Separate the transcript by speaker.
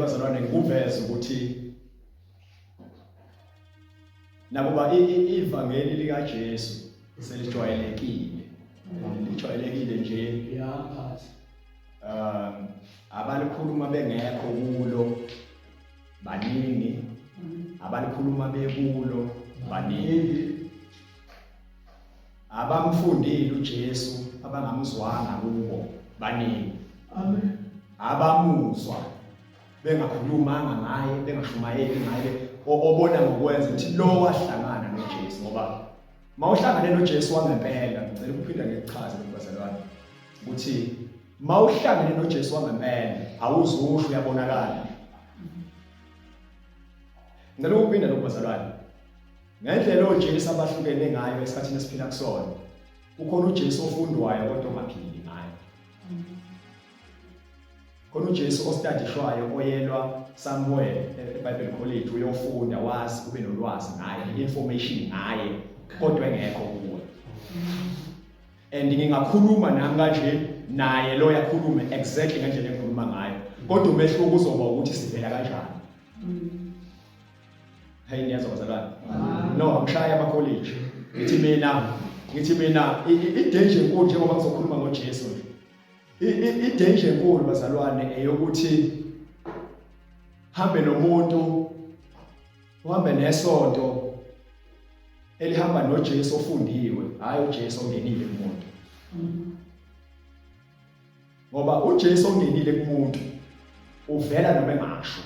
Speaker 1: bazalwane ngikuveze ukuthi nakuba ivangeli likaJesu selijwayelekile, lijwayelekile nje,
Speaker 2: ya mphathi,
Speaker 1: abalikhuluma bengekho kulo baningi, abalikhuluma bekulo baningi, abamfundile uJesu abangamzwanga kubo baningi.
Speaker 2: Amen.
Speaker 1: Abamuzwa bengakhulumanga ngaye, bengashumayeli ngaye, obona ngokwenza ukuthi lo wahlangana noJesu. Ngoba mawuhlangane noJesu wangempela, ngicela ukuphinda ngikuchaze bazalwane ukuthi mawuhlangene noJesu wangempela awuzusho, uyabonakala. Ngicela ukuphinda lokhu bazalwane, ngendlela oJesu abahlukene ngayo esikhathini esiphila kusona, kukhona uJesu ofundwayo kodwa ongaphili ngayo. Khona uJesu ostadishwayo, oyelwa somewhere eBible College, uyofunda, wazi, ube nolwazi ngaye, information ngaye, kodwa engekho kuwe. And ngingakhuluma nami kanje, naye lo yakhulume exactly ngendlela engikhuluma ngayo, kodwa umehluko uzoba ukuthi sivela kanjani. Hey, niyazwa bazalwane? No, angishaya ama college. Ngithi mina i-danger enkulu, njengoba ngizokhuluma ngoJesu nje, i-danger enkulu bazalwane eyokuthi hambe nomuntu, uhambe nesonto elihamba noJesu ofundiwe, hayi uJesu ongenile kumuntu. Ngoba uJesu ongenile kumuntu uvela noma engasho.